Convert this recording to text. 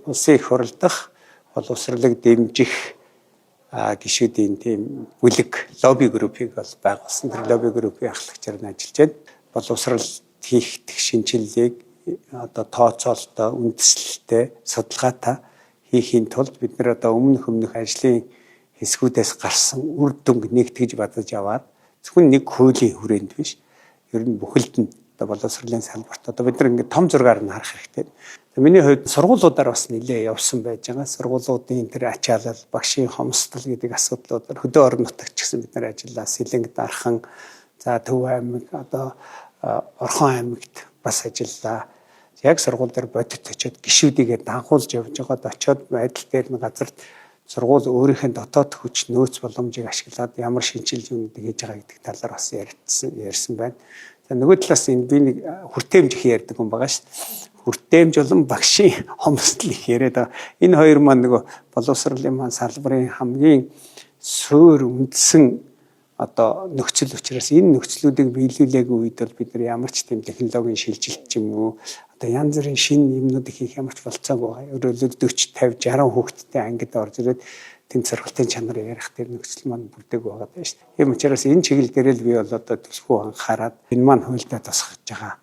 Улсын их хурал дахь боловсролыг дэмжих гишүүдийн тийм бүлэг лобби группийг бол байгуулсан. Тэр лобби группийн ахлагчаар нь ажиллаж байна. Боловсрол хийх шинэчлэлийг одоо тооцоололтой, үндэслэлтэй, судалгаатай хийхийн тулд бид нар одоо өмнөх өмнөх ажлын хэсгүүдээс гарсан үр дүнг нэгтгэж бадаж аваад зөвхөн нэг хуулийн хүрээнд биш, ер нь бүхэлд нь одоо боловсролын салбарт одоо бид нар ингээд том зургаар нь харах хэрэгтэй. Миний хувьд сургуулиудаар бас нэлээ явсан байж байгаа. Сургуулиудын тэр ачаалал, багшийн хомсдол гэдэг асуудлуудаар хөдөө орон нутагт ч гэсэн бид нар ажиллаа. Сэлэнг, Дархан, за Төв аймаг, одоо Орхон аймагт бас ажиллаа. Яг сургууль дээр бодит очиод гишүүдийгээ данхуулж явж байгаад очиод байдал дээр нь газарт сургууль өөрийнх нь дотоод хүч нөөц боломжийг ашиглаад ямар шинэчлэл юмнуудыг хийж байгаа гэдэг талаар бас ярьсан байна. За нөгөө талаас энэ би нэг хүртээмж их ярьдаг хүн байгаа шүү дээ. Хүртээмж болон багшийн хомсдол их яриад байгаа. Энэ хоёр маань нөгөө боловсролын маань салбарын хамгийн суур үндсэн одоо нөхцөл учраас энэ нөхцлүүдийг биелүүлээгүй үед бол бид нар ямар ч тийм технологийн шилжилт ч юм уу одоо янз бүрийн шинэ юмнуудыг хийх ямар ч болцоогүй байгаа. Өөрөөр 40 50 60 хүүхэдтэй ангид орж ирээд тэнд сургалтын чанар ярих тэр нөхцөл маань бүрдээгүй байгаа даа шүү дээ. Тийм учраас энэ чиглэл дээр л би бол одоо төлхөө анхаарад энэ маань хуульдаа тусгаж байгаа.